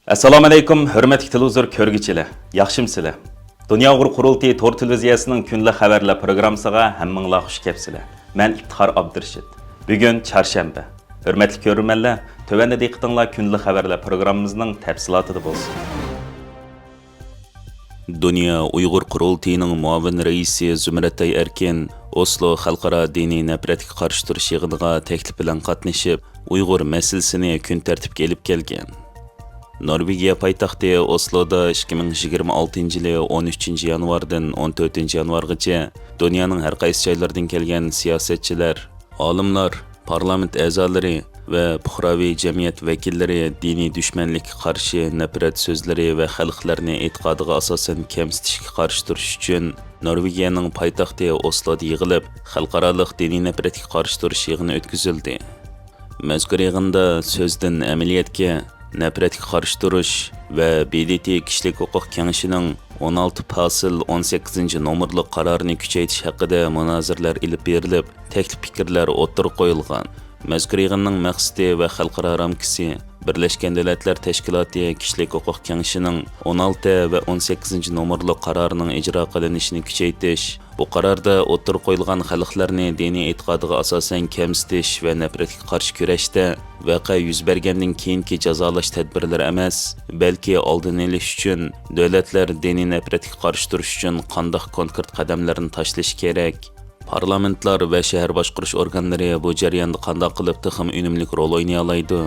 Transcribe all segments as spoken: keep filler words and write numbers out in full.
ئەسسالامۇئەلەيكۇم، ھۆرمەتلىك تېلېۋىزور كۆرگۈچىلەر، ياخشىمۇسىلەر؟ دۇنيا ئۇيغۇر قۇرۇلتىيى تور تېلېۋىزىيەسىنىڭ كۈنلۈك خەۋەرلەر پروگراممىسىغا ھەممىڭلار خۇش كەپسىلەر. مەن ئىپتىخار ئابدۇرېشىت. بۈگۈن چارشەنبە. ھۆرمەتلىك كۆرۈرمەنلەر، تۆۋەندە دىققىتىڭلار كۈنلۈك خەۋەرلەر پروگراممىمىزنىڭ تەپسىلاتىدا بولسۇن. دۇنيا ئۇيغۇر قۇرۇلتىيىنىڭ مۇئاۋىن رەئىسى زۇمرەتئاي ئەركىن ئوسلو خەلقئارا دىنىي نەپرەتكە قارشى تۇرۇش يىغىنىغا تەكلىپ بىلەن قاتنىشىپ، ئۇيغۇر مەسىلىسىنى كۈن تەرتىپكە ئېلىپ كەلگەن. نورۋېگىيە پايتەختى ئوسلودا ئىككى مىڭ يىگىرمە ئالتىنچى يىلى ئون ئۈچىنچى يانۋاردىن ئون تۆتىنچى يانۋارغىچە دۇنيانىڭ ھەر قايسى جايلىرىدىن كەلگەن سىياسەتچىلەر، ئالىملار، پارلامېنت ئەزالىرى ۋە پۇقراۋى جەمئىيەت ۋەكىللىرى دىنىي دۈشمەنلىككە قارشى نەپرەت سۆزلىرى ۋە خەلقلەرنى ئېتىقادىغا ئاساسەن كەمسىتىشكە قارشى تۇرۇش ئۈچۈن نورۋېگىيەنىڭ پايتەختى ئوسلودا يىغىلىپ، خەلقئارالىق دىنىي نەپرەتكە قارشى تۇرۇش يىغىنى ئۆتكۈزۈلدى. مەزكۇر يىغىندا سۆزدىن ئەمەلىيەتكە، نەپرەتكە قارشى تۇرۇش ۋە ب د ت كىشىلىك ھوقۇق كېڭىشىنىڭ ئون ئالتە پاسىل ئون سەككىزىنچى نومۇرلۇق قارارىنى كۈچەيتىش ھەققىدە مۇنازىرىلەر ئېلىپ بېرىلىپ، تەكلىپ پىكىرلەر ئوتتۇرىغا قويۇلغان. مەزكۇر يىغىننىڭ مەقسىتى ۋە خەلقئارا رامكىسى بىرلەشكەن دۆلەتلەر تەشكىلاتى كىشىلىك ھوقۇق كېڭىشىنىڭ ئون ئالتە ۋە ئون سەككىزىنچى نومۇرلۇق قارارىنىڭ ئىجرا قىلىنىشىنى كۈچەيتىش، بۇ قاراردا ئوتتۇرىغا قويۇلغان خەلقلەرنى دىنىي ئېتىقادىغا ئاساسەن كەمسىتىش ۋە نەپرەتكە قارشى كۈرەشتە ۋەقە يۈز بەرگەندىن كېيىنكى جازالاش تەدبىرلىرى ئەمەس، بەلكى ئالدىنى ئېلىش ئۈچۈن دۆلەتلەر دىنىي نەپرەتكە قارشى تۇرۇش ئۈچۈن قانداق كونكرېت قەدەملەرنى تاشلىشى كېرەك؟ پارلامېنتلار ۋە شەھەر باشقۇرۇش ئورگانلىرى بۇ جەرياندا قانداق قىلىپ تېخىمۇ ئۈنۈملۈك رول ئوينىيالايدۇ؟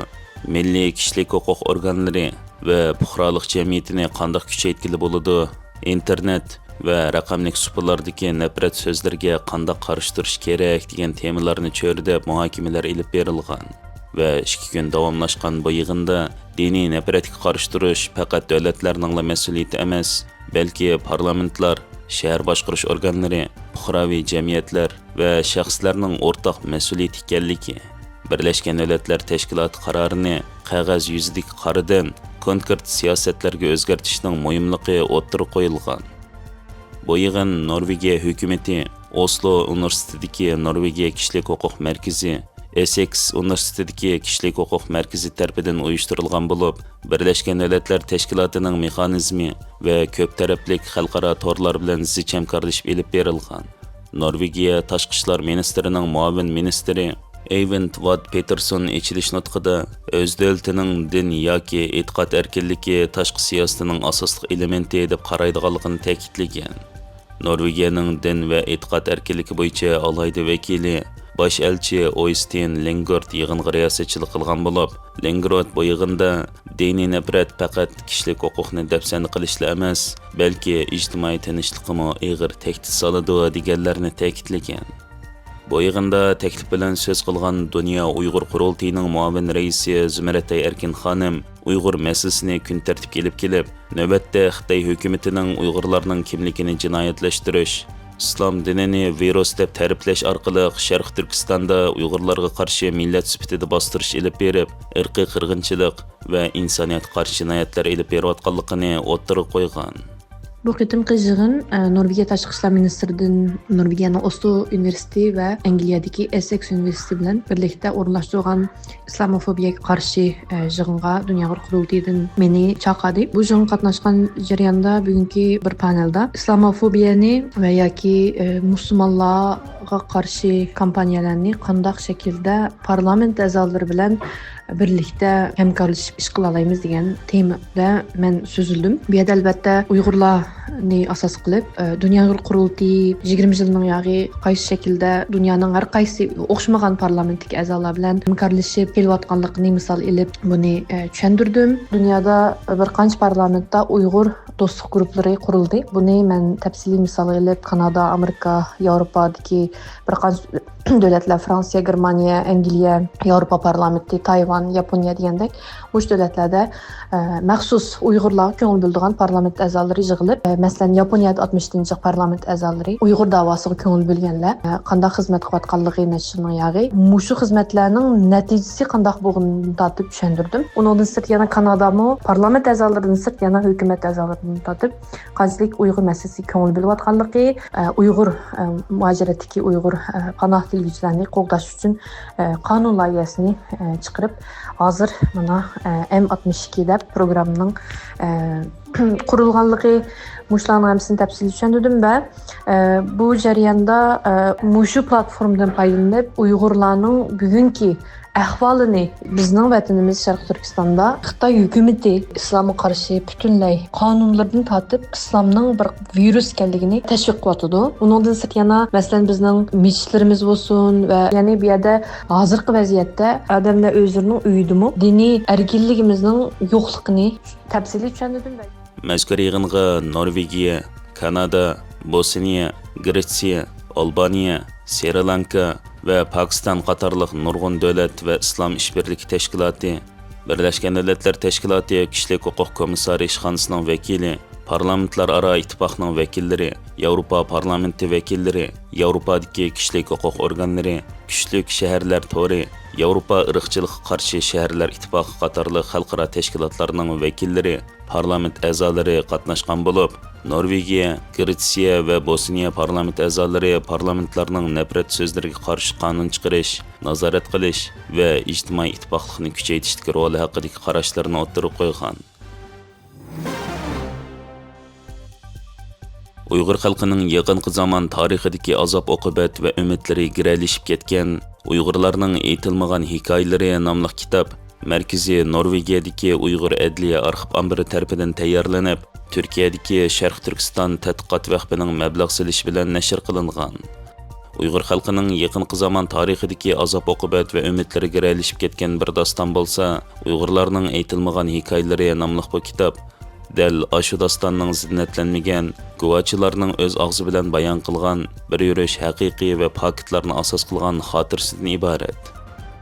مىللىي كىشىلىك ھوقۇق ئورگانلىرى ۋە پۇقرالىق جەمئىيىتىنى قانداق كۈچەيتكىلى بولىدۇ؟ ئىنتېرنېت ۋە رەقەملىك سۇپىلاردىكى نەپرەت سۆزلىرىگە قانداق قارشى تۇرۇش كېرەك دېگەن تېمىلارنى چۆرىدەپ مۇھاكىمىلەر ئېلىپ بېرىلغان. ۋە ئىككى كۈن داۋاملاشقان بۇ يىغىندا دىنىي نەپرەتكە قارشى تۇرۇش پەقەت دۆلەتلەرنىڭلا مەسئۇلىيىتى ئەمەس، بەلكى پارلامېنتلار، شەھەر باشقۇرۇش ئورگانلىرى، پۇقراۋى جەمئىيەتلەر ۋە شەخسلەرنىڭ ئورتاق مەسئۇلىيىتى ئىكەنلىكى، بىرلەشكەن دۆلەتلەر تەشكىلاتى قارارىنى قەغەز يۈزىدىكى قارىدىن كونكرېت سىياسەتلەرگە ئۆزگەرتىشنىڭ مۇھىملىقى ئوتتۇرىغا قويۇلغان. بۇ يىغىن نورۋېگىيە ھۆكۈمىتى، ئوسلو ئۇنىۋېرسىتېتىدىكى نورۋېگىيە كىشىلىك ھوقۇق مەركىزى، ئېسسېكس ئۇنىۋېرسىتېتىدىكى كىشىلىك ھوقۇق مەركىزى تەرىپىدىن ئۇيۇشتۇرۇلغان بولۇپ، بىرلەشكەن دۆلەتلەر تەشكىلاتىنىڭ مېخانىزمى ۋە كۆپ تەرەپلىك خەلقئارا تورلار بىلەن زىچ ھەمكارلىشىپ ئېلىپ بېرىلغان. نورۋېگىيە تاشقى ئىشلار مىنىستىرىنىڭ مۇئاۋىن مىنىستىرى ئېيۋىند ۋاد پېتېرسون ئېچىلىش نۇتقىدا ئۆز دۆلىتىنىڭ دىن ياكى ئېتىقاد ئەركىنلىكى تاشقى سىياسىتىنىڭ ئاساسلىق ئېلېمېنتى دەپ قارايدىغانلىقىنى تەكىتلىگەن. نورۋېگىيەنىڭ دىن ۋە ئېتىقاد ئەركىنلىكى بويىچە ئالاھىدە ۋەكىلى، باش ئەلچى ئويستىن لېنگورت يىغىنغا رىياسەتچىلىك قىلغان بولۇپ، لېنگورت بۇ يىغىندا دىنىي نەپرەت پەقەت كىشىلىك ھوقۇقنى دەپسەندە قىلىشلا ئەمەس، بەلكى ئىجتىمائىي تىنچلىققىمۇ ئېغىر تەھدىت سالىدۇ، دېگەنلەرنى تەكىتلىگەن. بۇ يىغىندا تەكلىپ بىلەن سۆز قىلغان دۇنيا ئۇيغۇر قۇرۇلتىيىنىڭ مۇئاۋىن رەئىسى زۇمرەتئاي ئەركىن خانىم ئۇيغۇر مەسىلىسىنى كۈن تەرتىپكە ئېلىپ كېلىپ، نۆۋەتتە خىتاي ھۆكۈمىتىنىڭ ئۇيغۇرلارنىڭ كىملىكىنى جىنايەتلەشتۈرۈش، ئىسلام دىنىنى ۋىرۇس دەپ تەرىپلەش ئارقىلىق شەرقىي تۈركىستاندا ئۇيغۇرلارغا قارشى مىللەت سۈپىتىدە باستۇرۇش ئېلىپ بېرىپ، ئىرقىي قىرغىنچىلىق ۋە ئىنسانىيەتكە قارشى جىنايەتلەر ئېلىپ بېرىۋاتقانلىقىنى ئوتتۇرىغا قويغان. بۇ قېتىمقى يىغىن، ئە، نورۋېگىيە تاشقى ئىشلار مىنىستىرىدىن نورۋېگىيەنىڭ ئوسلو ئۇنىۋېرسىتېتى ۋە ئەنگلىيەدىكى ئېسسېكس ئۇنىۋېرسىتېتى بىلەن بىرلىكتە ئورۇنلاشتۇرغان ئىسلاموفوبىيەگە قارشى، ئە، يىغىنغا دۇنيا ئۇيغۇر قۇرۇلتىيىدىن مېنى چاقىردى. بۇ يىغىنغا قاتناشقان جەرياندا بۈگۈنكى بىر پانېلدا ئىسلاموفوبىيەنى ۋە ياكى، ئە، مۇسۇلمانلارغا قارشى كامپانىيەلەرنى قانداق شەكىلدە پارلامېنت ئەزالىرى بىلەن بىرلىكتە ھەمكارلىشىپ ئىش قىلالايمىز دېگەن تېمىدا مەن سۆزلىدىم. بۇ يەردە ئەلۋەتتە ئۇيغۇرلارنى ئاساس قىلىپ، ئە، دۇنيا ئۇيغۇر قۇرۇلتىيى يىگىرمە يىلنىڭ ياغى قايسى شەكىلدە دۇنيانىڭ ھەر قايسى ئوخشىمىغان پارلامېنتتىكى ئەزالار بىلەن ھەمكارلىشىپ كېلىۋاتقانلىقىنى مىسال ئېلىپ بۇنى، ئە، چۈشەندۈردۈم. دۇنيادا بىر قانچە پارلامېنتتا ئۇيغۇر دوستلۇق گۇرۇپپىلىرى قۇرۇلدى. بۇنى مەن تەپسىلىي مىسالغا ئېلىپ، كانادا، ئامېرىكا، ياۋروپادىكى بىر قانچە دۆلەتلەر، فرانسىيە، گېرمانىيە، ئەنگلىيە، ياۋروپا پارلامېنتى، تايۋان، ياپونىيە دېگەندەك، مۇشۇ دۆلەتلەردە، ئە، مەخسۇس ئۇيغۇرلارغا كۆڭۈل بۆلىدىغان پارلامېنت ئەزالىرى يىغىلىپ، ئە، مەسىلەن، ياپونىيەدە ئاتمىش يىلدىن جىق پارلامېنت ئەزالىرى ئۇيغۇر داۋاسىغا كۆڭۈل بۆلگەنلەر، ئە، قانداق خىزمەت قىلىۋاتقانلىقى نەچچە يىلنىڭ ياغى، مۇشۇ خىزمەتلەرنىڭ نەتىجىسى قانداق بولغىنىدىن تارتىپ چۈشەندۈردۈم. ئۇنىڭدىن سىرت يەنە كانادامۇ پارلامېنت ئەزالىرىدىن سىرت يەنە ھۆكۈمەت ئەزالىرىدىن تارتىپ قانچىلىك ئۇيغۇر مەسىلىسىگە كۆڭۈل بۆلۈۋاتقانلىقى، ئە، ئۇيغۇر، ئە، مۇھاجىرەتتىكى ئۇيغۇر، ئە، پاناھ تىلىگۈچىلەرنى قوغداش ئۈچۈن، ئە، قانۇن لايىھەسىنى، ئە، چىقىرىپ، ھازىر مانا، ئە، ئەم ئاتمىش ئىككى دەپ پروگراممىنىڭ، ئە، قۇرۇلغانلىقى، مۇشۇلارنىڭ ھەممىسىنى تەپسىلىي چۈشەندۈردۈم ۋە، ئە، بۇ جەرياندا، ئە، مۇشۇ پلاتفورمىدىن پايدىلىنىپ، ئۇيغۇرلارنىڭ بۈگۈنكى ئەھۋالىنى، بىزنىڭ ۋەتىنىمىز شەرقىي تۈركىستاندا خىتاي ھۆكۈمىتى ئىسلامغا قارشى پۈتۈنلەي قانۇنلىرىدىن تارتىپ ئىسلامنىڭ بىر ۋىرۇس ئىكەنلىكىنى تەشۋىق قىلىۋاتىدۇ. ئۇنىڭدىن سىرت يەنە، مەسىلەن، بىزنىڭ مەسچىتلىرىمىز بولسۇن ۋە يەنى بۇ يەردە ھازىرقى ۋەزىيەتتە ئادەملەر ئۆزلىرىنىڭ ئۆيىدىمۇ دىنىي ئەركىنلىكىمىزنىڭ يوقلۇقىنى تەپسىلىي چۈشەندۈردۈم. مەزكۇر يىغىنغا نورۋېگىيە، كانادا، بوسنىيە، گرېتسىيە، ئالبانىيە، سرى لانكا ۋە پاكىستان قاتارلىق نۇرغۇن دۆلەت ۋە ئىسلام ئىشبىرلىكى تەشكىلاتى، بىرلەشكەن دۆلەتلەر تەشكىلاتى كىشىلىك ھوقۇق كومىسسارى ئىشخانىسىنىڭ ۋەكىلى، پارلامېنتلار ئارا ئىتتىپاقنىڭ ۋەكىللىرى، ياۋروپا پارلامېنتى ۋەكىللىرى، ياۋروپادىكى كىشىلىك ھوقۇق ئورگانلىرى، كۈچلۈك شەھەرلەر تورى، ياۋروپا ئىرقچىلىققا قارشى شەھەرلەر ئىتتىپاقى قاتارلىق خەلقئارا تەشكىلاتلارنىڭ ۋەكىللىرى، پارلامېنت ئەزالىرى قاتناشقان بولۇپ، نورۋېگىيە، گرېتسىيە ۋە بوسنىيە پارلامېنت ئەزالىرى پارلامېنتلارنىڭ نەپرەت سۆزلىرىگە قارشى قانۇن چىقىرىش، نازارەت قىلىش ۋە ئىجتىمائىي ئىتتىپاقلىقنى كۈچەيتىشتىكى رولى ھەققىدىكى قاراشلىرىنى ئوتتۇرىغا قويغان. ئۇيغۇر خەلقىنىڭ يېقىنقى زامان تارىخىدىكى ئازاب-ئوقۇبەت ۋە ئۈمىدلىرى گىرەلىشىپ كەتكەن ئۇيغۇرلارنىڭ ئېيتىلمىغان ھېكايىلىرى ناملىق كىتاب مەركىزى نورۋېگىيەدىكى ئۇيغۇر ئەدلىيە ئارخىپ ئامبىرى تەرىپىدىن تەييارلىنىپ، تۈركىيەدىكى شەرقىي تۈركىستان تەتقىقات ۋەقپىنىڭ مەبلەغ سېلىشى بىلەن نەشر قىلىنغان. ئۇيغۇر خەلقىنىڭ يېقىنقى زامان تارىخىدىكى ئازاب-ئوقۇبەت ۋە ئۈمىدلىرى گىرەلىشىپ كەتكەن بىر داستان بولسا، ئۇيغۇرلارنىڭ ئېيتىلمىغان ھېكايىلىرى ناملىق بۇ كىتاب دەل ئاشۇ داستاننىڭ زىننەتلەنمىگەن، گۇۋاچىلارنىڭ ئۆز ئاغزى بىلەن بايان قىلغان بىر يۈرۈش ھەقىقىي ۋە پاكىتلارنى ئاساس قىلغان خاتىرىسىدىن ئىبارەت.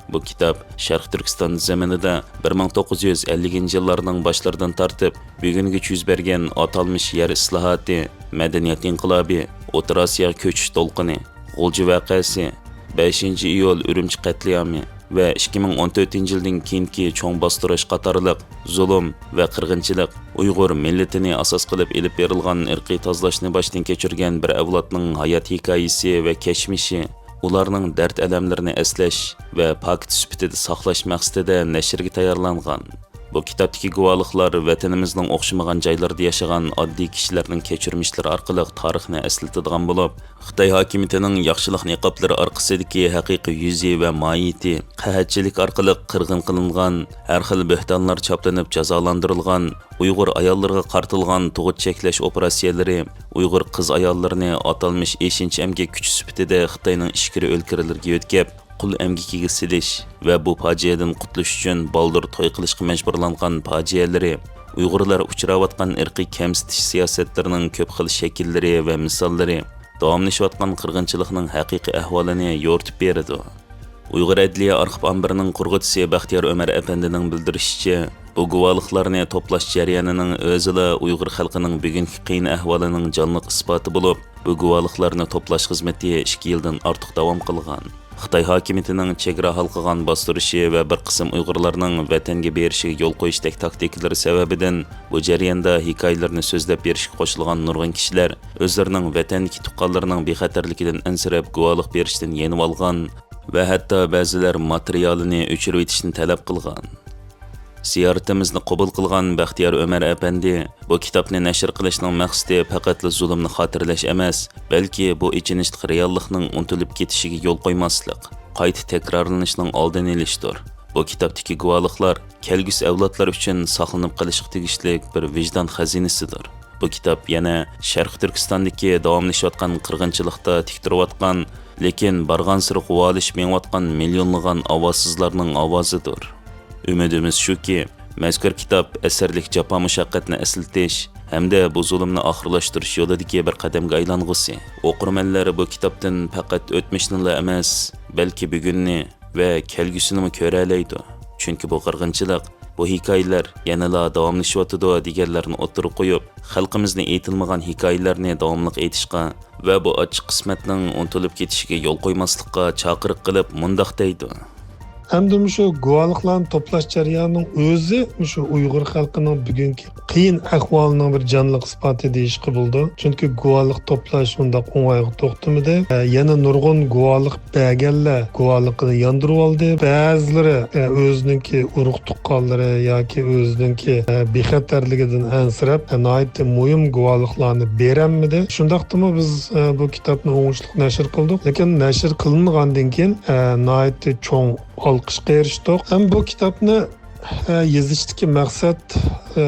بۇ كىتاب شەرقىي تۈركىستان زېمىنىدا بىر مىڭ توققۇز يۈز ئەللىكىنچى يىللارنىڭ باشلىرىدىن تارتىپ بۈگۈنگىچە يۈز بەرگەن ئاتالمىش يەر ئىسلاھاتى، مەدەنىيەت ئىنقىلابى، ئوتتۇرا ئاسىياغا كۆچۈش دولقۇنى، غۇلجا ۋەقەسى، بەشىنچى ئىيۇل ئۈرۈمچى قەتلىئامى ۋە ئىككى مىڭ ئون تۆتىنچى يىلدىن كېيىنكى چوڭ باستۇرۇش قاتارلىق زۇلۇم ۋە قىرغىنچىلىق، ئۇيغۇر مىللىتىنى ئاساس قىلىپ ئېلىپ بېرىلغان ئىرقىي تازىلاشنى باشتىن كەچۈرگەن بىر ئەۋلادنىڭ ھايات ھېكايىسى ۋە كەچمىشى، ئۇلارنىڭ دەرد-ئەلەملىرىنى ئەسلەش ۋە پاكىت سۈپىتىدە ساقلاش مەقسىتىدە نەشرگە تەييارلانغان. بۇ كىتابتىكى گۇۋاھلىقلار ۋەتىنىمىزنىڭ ئوخشىمىغان جايلىرىدا ياشىغان ئاددىي كىشىلەرنىڭ كەچۈرمىشلىرى ئارقىلىق تارىخنى ئەسلىتىدىغان بولۇپ، خىتاي ھاكىمىيىتىنىڭ ياخشىلىق نىقابلىرى ئارقىسىدىكى ھەقىقىي يۈزى ۋە ماھىيىتى، قەھەتچىلىك ئارقىلىق قىرغىن قىلىنغان، ھەر خىل بۆھتانلار چاپلىنىپ جازالاندۇرۇلغان، ئۇيغۇر ئاياللىرىغا قارىتىلغان تۇغۇت چەكلەش ئوپېراتسىيەلىرى، ئۇيغۇر قىز-ئاياللىرىنى ئاتالمىش ئېشىنچا ئەمگەك كۈچى سۈپىتىدە خىتاينىڭ ئىچكىرى ئۆلكىلىرىگە يۆتكەپ، قۇل ئەمگىكىگە سېلىش ۋە بۇ پاجىئەدىن قۇتۇلۇش ئۈچۈن بالدۇر توي قىلىشقا مەجبۇرلانغان پاجىئەلىرى، ئۇيغۇرلار ئۇچراۋاتقان ئىرقىي كەمسىتىش سىياسەتلىرىنىڭ كۆپ خىل شەكىللىرى ۋە مىساللىرى داۋاملىشىۋاتقان قىرغىنچىلىقنىڭ ھەقىقىي ئەھۋالىنى يورۇتۇپ بېرىدۇ. ئۇيغۇر ئەدلىيە ئارخىپ ئامبىرىنىڭ قۇرغۇچىسى بەختىيار ئۆمەر ئەپەندىنىڭ بىلدۈرۈشىچە، بۇ گۇۋاھلىقلارنى توپلاش جەريانىنىڭ ئۆزىلا ئۇيغۇر خەلقىنىڭ بۈگۈنكى قىيىن ئەھۋالىنىڭ جانلىق ئىسپاتى بولۇپ، بۇ گۇۋاھلىقلارنى توپلاش خىزمىتى ئىككى يىلدىن ئارتۇق داۋام قىلغان. خىتاي ھاكىمىيىتىنىڭ چېگرا ھالقىغان باستۇرۇشى ۋە بىر قىسىم ئۇيغۇرلارنىڭ ۋەتەنگە بېرىشىگە يول قويۇشتەك تاكتىكىلىرى سەۋەبىدىن، بۇ جەرياندا ھېكايىلىرىنى سۆزلەپ بېرىشكە قوشۇلغان نۇرغۇن كىشىلەر ئۆزلىرىنىڭ ۋەتەندىكى تۇغقانلىرىنىڭ بىخەتەرلىكىدىن ئەنسىرەپ، گۇۋاھلىق بېرىشتىن يېنىۋالغان ۋە ھەتتا بەزىلەر ماتېرىيالىنى ئۆچۈرۈۋېتىشنى تەلەپ قىلغان. زىيارىتىمىزنى قوبۇل قىلغان بەختىيار ئۆمەر ئەپەندى، بۇ كىتابنى نەشر قىلىشنىڭ مەقسىتى پەقەتلا زۇلۇمنى خاتىرىلەش ئەمەس، بەلكى بۇ ئېچىنىشلىق رېئاللىقنىڭ ئۇنتۇلۇپ كېتىشىگە يول قويماسلىق، قايتا تەكرارلىنىشنىڭ ئالدىنى ئېلىشتۇر. بۇ كىتابتىكى گۇۋاھلىقلار كەلگۈسى ئەۋلادلار ئۈچۈن ساقلىنىپ قېلىشقا تېگىشلىك بىر ۋىجدان خەزىنىسىدۇر. بۇ كىتاب يەنە شەرقىي تۈركىستاندىكى داۋاملىشىۋاتقان قىرغىنچىلىقتا تىك تۇرۇۋاتقان، لېكىن بارغانسېرى غۇۋالىشىپ مېڭىۋاتقان مىليونلىغان ئاۋازسىزلارنىڭ ئاۋازىدۇر. ئۈمىدىمىز شۇكى، مەزكۇر كىتاب ئەسىرلىك جاپا-مۇشەققەتنى ئەسلىتىش ھەمدە بۇ زۇلۇمنى ئاخىرلاشتۇرۇش يولىدىكى بىر قەدەمگە ئايلانغۇسى، ئوقۇرمەنلەر بۇ كىتابتىن پەقەت ئۆتمۈشنىلا ئەمەس، بەلكى بۈگۈننى ۋە كەلگۈسىنىمۇ كۆرەلەيدۇ. چۈنكى بۇ قىرغىنچىلىق بۇ ھېكايىلەر يەنىلا داۋاملىشىۋاتىدۇ دېگەنلەرنى ئوتتۇرىغا قويۇپ، خەلقىمىزنى ئېيتىلمىغان ھېكايىلەرنى داۋاملىق ئېيتىشقا ۋە بۇ ئاچچىق قىسمەتنىڭ ئۇنتۇلۇپ كېتىشىگە يول قويماسلىققا چاقىرىق قىلىپ مۇنداق دەيدۇ. ئەمدى مۇشۇ گۇۋاھلىقلارنى توپلاش جەريانىنىڭ ئۆزى مۇشۇ ئۇيغۇر خەلقىنىڭ بۈگۈنكى قىيىن ئەھۋالىنىڭ بىر جانلىق ئىسپاتى دېيىشكە بولىدۇ. چۈنكى گۇۋاھلىق توپلاش ئۇنداق ئوڭايغا توختىمىدى. ئە، يەنە نۇرغۇن گۇۋاھلىق بەرگەنلەر گۇۋاھلىقىنى ياندۇرۇۋالدى. بەزىلىرى، ئە، ئۆزىنىڭكى ئۇرۇق تۇغقانلىرى ياكى ئۆزىنىڭكى، ئە، بىخەتەرلىكىدىن ئەنسىرەپ، ئە، ناھايىتى مۇھىم گۇۋاھلىقلارنى بېرەلمىدى. شۇنداقتىمۇ بىز، ئە، بۇ كىتابنى ئوڭۇشلۇق نەشر قىلدۇق. لېكىن نەشر قىلىنغاندىن كېيىن، ئە، ناھايىتى چوڭ ئالقىشقا ئېرىشتۇق. ھەم بۇ كىتابنى، ئە، يېزىشتىكى مەقسەت، ئە،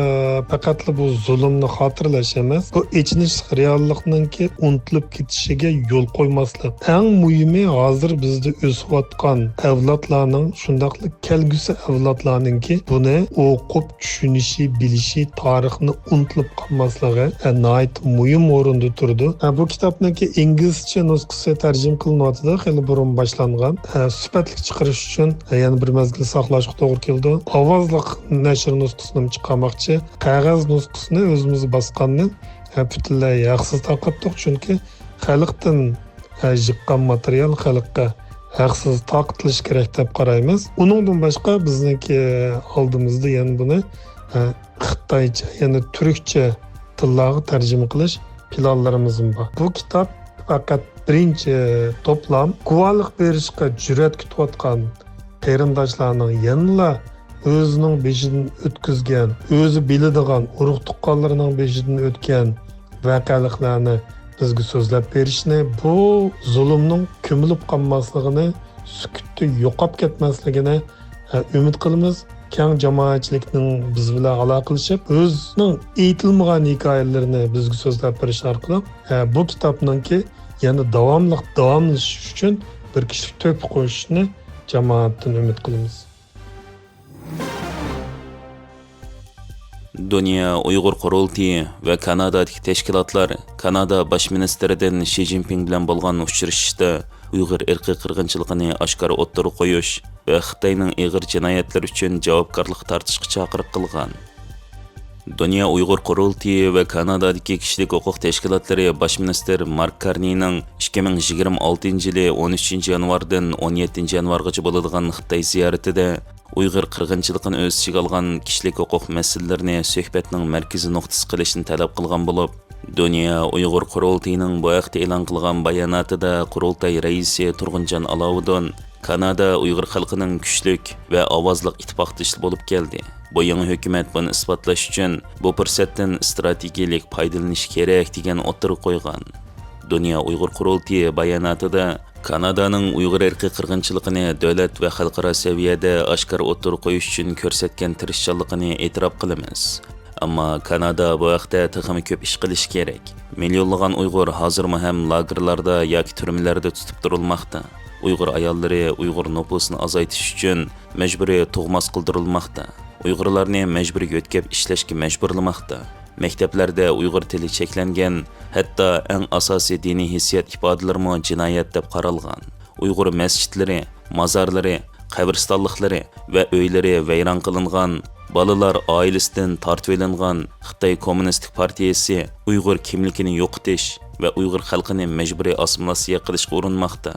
پەقەتلا بۇ زۇلۇمنى خاتىرىلەش ئەمەس، بۇ ئېچىنىشلىق رېئاللىقنىڭكى ئۇنتۇلۇپ كېتىشىگە يول قويماسلىق. ئەڭ مۇھىمى، ھازىر بىزدە ئۆسۈۋاتقان ئەۋلادلارنىڭ، شۇنداقلا كەلگۈسى ئەۋلادلارنىڭكى بۇنى ئوقۇپ چۈشىنىشى، بىلىشى، تارىخنى ئۇنتۇلۇپ قالماسلىقى، ئە، ناھايىتى مۇھىم ئورۇندا تۇرىدۇ. ئە، بۇ كىتابنىڭكى ئىنگلىزچە نۇسخىسى تەرجىمە قىلىنىۋاتىدۇ، خېلى بۇرۇن باشلانغان. ئە، سۈپەتلىك چىقىرىش ئۈچۈن، ئە، يەنە بىر مەزگىل ساقلاشقا توغرا كېلىدۇ. ئاۋازلىق نەشر نۇسخىسىنىمۇ چىقارماقچى. قەغەز نۇسخىسىنى ئۆزىمىز باسقاننى، ئە، پۈتۈنلەي ھەقسىز تارقاتتۇق، چۈنكى خەلقتىن، ئە، يىغقان ماتېرىيال خەلققە ھەقسىز تارقىتىلىشى كېرەك دەپ قارايمىز. ئۇنىڭدىن باشقا بىزنىڭكى ئالدىمىزدا يەنە بۇنى، ئە، خىتايچە، يەنى تۈركچە تىللارغا تەرجىمە قىلىش پىلانلىرىمىزمۇ بار. بۇ كىتاب پەقەت بىرىنچى توپلام. گۇۋاھلىق بېرىشقا جۈرئەت كۈتۈۋاتقان قېرىنداشلارنىڭ يەنىلا ئۆزىنىڭ بېشىدىن ئۆتكۈزگەن، ئۆزى بىلىدىغان ئۇرۇق-تۇغقانلىرىنىڭ بېشىدىن ئۆتكەن ۋەقەلىكلەرنى بىزگە سۆزلەپ بېرىشىنى، بۇ زۇلۇمنىڭ كۆمۈلۈپ قالماسلىقىنى، سۈكۈتتە يوقاپ كەتمەسلىكىنى، ئە، ئۈمىد قىلىمىز. كەڭ جامائەتچىلىكنىڭ بىز بىلەن ئالاقىلىشىپ، ئۆزىنىڭ ئېيتىلمىغان ھېكايىلىرىنى بىزگە سۆزلەپ بېرىشى ئارقىلىق، ئە، بۇ كىتابنىڭكى يەنە داۋاملىق داۋاملىشىشى ئۈچۈن بىر كىشىلىك تۆھپە قوشۇشىنى جامائەتتىن ئۈمىد قىلىمىز. دۇنيا ئۇيغۇر قۇرۇلتىيى ۋە كانادادىكى تەشكىلاتلار كانادا باش مىنىستىرىدىن شى جىنپىڭ بىلەن بولغان ئۇچرىشىشتا ئۇيغۇر ئىرقىي قىرغىنچىلىقىنى ئاشكارا ئوتتۇرىغا قويۇش ۋە خىتاينىڭ ئېغىر جىنايەتلىرى ئۈچۈن جاۋابكارلىققا تارتىشقا چاقىرىق قىلغان. دۇنيا ئۇيغۇر قۇرۇلتىيى ۋە كانادادىكى كىشىلىك ھوقۇق تەشكىلاتلىرى باش مىنىستىر مارك كارنىنىڭ ئىككى مىڭ يىگىرمە ئالتىنچى يىلى ئون ئۈچىنچى يانۋاردىن ئون يەتتىنچى يانۋارغىچە بولىدىغان خىتاي زىيارىتىدە ئۇيغۇر قىرغىنچىلىقىنى ئۆز ئىچىگە ئالغان كىشىلىك ھوقۇق مەسىلىلىرىنى سۆھبەتنىڭ مەركىزىي نۇقتىسى قىلىشنى تەلەپ قىلغان بولۇپ، دۇنيا ئۇيغۇر قۇرۇلتىيىنىڭ بۇ ھەقتە ئېلان قىلغان باياناتىدا قۇرۇلتاي رەئىسى تۇرغۇنجان ئالاۋۇدۇن كانادا ئۇيغۇر خەلقىنىڭ كۈچلۈك ۋە ئاۋازلىق ئىتتىپاقدىشى بولۇپ كەلدى. بۇ يېڭى ھۆكۈمەت بۇنى ئىسپاتلاش ئۈچۈن بۇ پۇرسەتتىن ئىستراتېگىيەلىك پايدىلىنىشى كېرەك، دېگەن ئوتتۇرىغا قويغان. دۇنيا ئۇيغۇر قۇرۇلتىيى باياناتىدا كانادانىڭ ئۇيغۇر ئىرقىي قىرغىنچىلىقىنى دۆلەت ۋە خەلقئارا سەۋىيەدە ئاشكارا ئوتتۇرىغا قويۇش ئۈچۈن كۆرسەتكەن تىرىشچانلىقىنى ئېتىراپ قىلىمىز. ئەمما كانادا بۇ ھەقتە تېخىمۇ كۆپ ئىش قىلىشى كېرەك. مىليونلىغان ئۇيغۇر ھازىرمۇ ھەم لاگېرلاردا ياكى تۈرمىلەردە تۇتۇپ تۇرۇلماقتا. ئۇيغۇر ئاياللىرى ئۇيغۇر نوپۇسىنى ئازايتىش ئۈچۈن مەجبۇرىي تۇغماس قىلدۇرۇلماقتا. ئۇيغۇرلارنى مەجبۇرىي يۆتكەپ ئىشلەشكە مەجبۇرلىماقتا. مەكتەپلەردە ئۇيغۇر تىلى چەكلەنگەن، ھەتتا ئەڭ ئاساسىي دىنىي ھېسسىيات ئىپادىلىرىمۇ جىنايەت دەپ قارالغان. ئۇيغۇر مەسچىتلىرى، مازارلىرى، قەبرىستانلىقلىرى ۋە ئۆيلىرى ۋەيران قىلىنغان، بالىلار ئائىلىسىدىن تارتىۋېلىنغان، خىتاي كوممۇنىستىك پارتىيىسى ئۇيغۇر كىملىكىنى يوقىتىش ۋە ئۇيغۇر خەلقىنى مەجبۇرىي ئاسسىمىلياتسىيە قىلىشقا ئۇرۇنماقتا.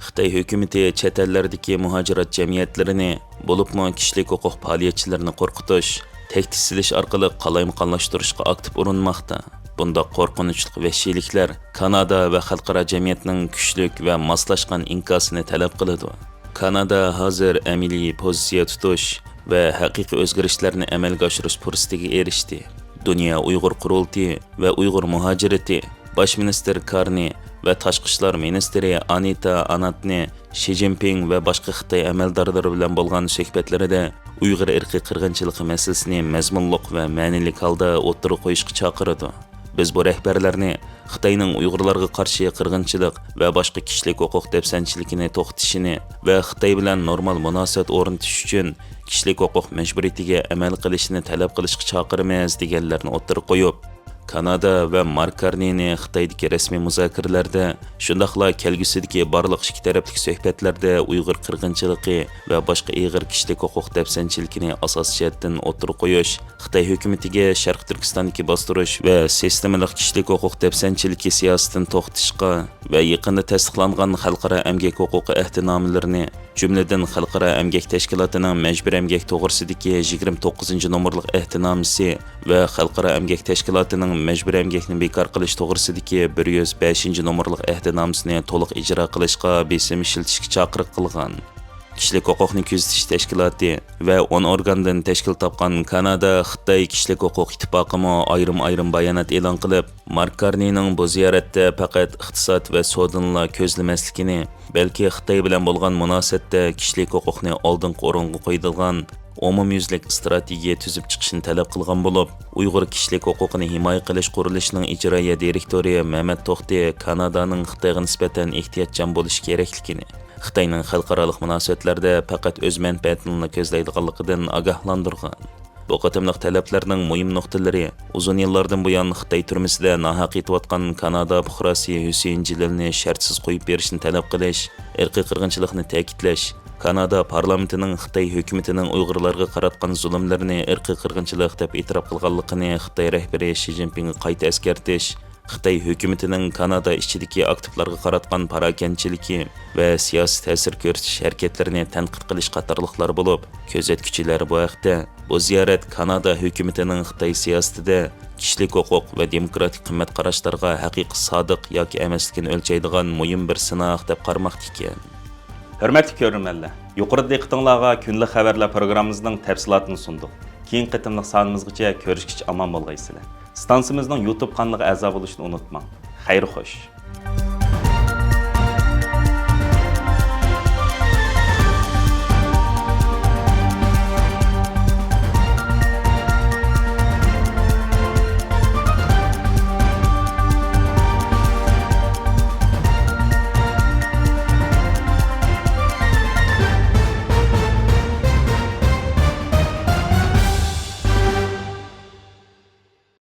خىتاي ھۆكۈمىتى چەت ئەللەردىكى مۇھاجىرەت جەمئىيەتلىرىنى، بولۇپمۇ كىشىلىك ھوقۇق پائالىيەتچىلىرىنى قورقۇتۇش، تەھدىت سېلىش ئارقىلىق قالايمىقانلاشتۇرۇشقا ئاكتىپ ئۇرۇنماقتا. بۇنداق قورقۇنچلۇق ۋەھشىيلىكلەر كانادا ۋە خەلقئارا جەمئىيەتنىڭ كۈچلۈك ۋە ماسلاشقان ئىنكاسىنى تەلەپ قىلىدۇ. كانادا ھازىر ئەمەلىي پوزىتسىيە تۇتۇش ۋە ھەقىقىي ئۆزگىرىشلەرنى ئەمەلگە ئاشۇرۇش پۇرسىتىگە ئېرىشتى. دۇنيا ئۇيغۇر قۇرۇلتىيى ۋە ئۇيغۇر مۇھاجىرىتى باش مىنىستىر كارنى ۋە تاشقى ئىشلار مىنىستىرى ئانىتا ئاناتنى شى جىنپىڭ ۋە باشقا خىتاي ئەمەلدارلىرى بىلەن بولغان سۆھبەتلىرىدە ئۇيغۇر ئىرقىي قىرغىنچىلىقى مەسىلىسىنى مەزمۇنلۇق ۋە مەنىلىك ھالدا ئوتتۇرىغا قويۇشقا چاقىرىدۇ. بىز بۇ رەھبەرلەرنى خىتاينىڭ ئۇيغۇرلارغا قارشى قىرغىنچىلىق ۋە باشقا كىشىلىك ھوقۇق دەپسەندىچىلىكىنى توختىتىشىنى ۋە خىتاي بىلەن نورمال مۇناسىۋەت ئورنىتىش ئۈچۈن كىشىلىك ھوقۇق مەجبۇرىيىتىگە ئەمەل قىلىشىنى تەلەپ قىلىشقا چاقىرىمىز، دېگەنلەرنى ئوتتۇرىغا قويۇپ، كانادا ۋە مارك كارنىنى خىتايدىكى رەسمىي مۇزاكىرىلەردە، شۇنداقلا كەلگۈسىدىكى بارلىق ئىككى تەرەپلىك سۆھبەتلەردە ئۇيغۇر قىرغىنچىلىقى ۋە باشقا ئېغىر كىشىلىك ھوقۇق دەپسەندىچىلىكىنى ئاساسىي جەھەتتىن ئوتتۇرىغا قويۇش، خىتاي ھۆكۈمىتىگە شەرقىي تۈركىستاندىكى باستۇرۇش ۋە سىستېمىلىق كىشىلىك ھوقۇق دەپسەندىچىلىكى سىياسىتىنى توختىتىشقا ۋە يېقىندا تەستىقلانغان خەلقئارا ئەمگەك ھوقۇقى ئەھدىنامىلىرىنى، جۈملىدىن خەلقئارا ئەمگەك تەشكىلاتىنىڭ مەجبۇرىي ئەمگەك توغرىسىدىكى يىگىرمە توققۇزىنچى نومۇرلۇق ئەھدىنامىسى ۋە خەلقئارا ئەمگەك تەشكىلاتىنىڭ مەجبۇرىي ئەمگەكنى بىكار قىلىش توغرىسىدىكى بىر يۈز بەشىنچى نومۇرلۇق ئەھدىنامىسىنى تولۇق ئىجرا قىلىشقا بېسىم ئىشلىتىشكە چاقىرىق قىلغان. كىشىلىك ھوقۇقنى كۆزىتىش تەشكىلاتى ۋە ئون ئورگاندىن تەشكىل تاپقان كانادا خىتاي كىشىلىك ھوقۇق ئىتتىپاقىمۇ ئايرىم-ئايرىم بايانات ئېلان قىلىپ، مارك كارنىنىڭ بۇ زىيارەتتە پەقەت ئىقتىساد ۋە سودىنىلا كۆزلىمەسلىكىنى، بەلكى خىتاي بىلەن بولغان مۇناسىۋەتتە كىشىلىك ھوقۇقنى ئالدىنقى ئورۇنغا قويىدىغان ئومۇميۈزلۈك ئىستراتېگىيە تۈزۈپ چىقىشنى تەلەپ قىلغان بولۇپ، ئۇيغۇر كىشىلىك ھوقۇقىنى ھىمايە قىلىش قۇرۇلۇشىنىڭ ئىجرائىيە دىرېكتورى مەمەت توختى كانادانىڭ خىتايغا نىسبەتەن ئېھتىياتچان بولۇشى كېرەكلىكىنى، خىتاينىڭ خەلقئارالىق مۇناسىۋەتلەردە پەقەت ئۆز مەنپەئەتىنىلا كۆزلەيدىغانلىقىدىن ئاگاھلاندۇرغان. بۇ قېتىملىق تەلەپلەرنىڭ مۇھىم نۇقتىلىرى، ئۇزۇن يىللاردىن بۇيان خىتاي تۈرمىسىدە ناھەق يېتىۋاتقان كانادا پۇقراسى ھۈسېيىن جېلىلنى شەرتسىز قويۇپ بېرىشنى تەلەپ قىلىش، ئىرقىي قىرغىنچىلىقنى تەكىتلەش، كانادا پارلامېنتىنىڭ خىتاي ھۆكۈمىتىنىڭ ئۇيغۇرلارغا قاراتقان زۇلۇملىرىنى ئىرقىي قىرغىنچىلىق دەپ ئېتىراپ قىلغانلىقىنى خىتاي رەھبىرى شى جىنپىڭغا قايتا ئەسكەرتىش، خىتاي ھۆكۈمىتىنىڭ كانادا ئىچىدىكى ئاكتىپلارغا قاراتقان پاراكەندىچىلىكى ۋە سىياسىي تەسىر كۆرسىتىش ھەرىكەتلىرىنى تەنقىد قىلىش قاتارلىقلار بولۇپ، كۆزەتكۈچىلەر بۇ ھەقتە، بۇ زىيارەت كانادا ھۆكۈمىتىنىڭ خىتاي سىياسىتىدە كىشىلىك ھوقۇق ۋە دېموكراتىك قىممەت قاراشلارغا ھەقىقىي سادىق ياكى ئەمەسلىكىنى ئۆلچەيدىغان مۇھىم بىر سىناق دەپ قارىماقتا ئىكەن. ھۆرمەتلىك كۆرۈرمەنلەر، يۇقىرىدا دىققىتىڭلارغا كۈندىلىك خەۋەرلەر پروگراممىمىزنىڭ تەپسىلاتىنى سۇندۇق. كېيىنكى قېتىملىق سانىمىزغىچە كۆرۈشكىچە ئامان بولغايسىلەر. ئىستانسىمىزنىڭ يۇتۇب قانىلىغا ئەزا بولۇشنى ئۇنتۇماڭ. خەير خوش.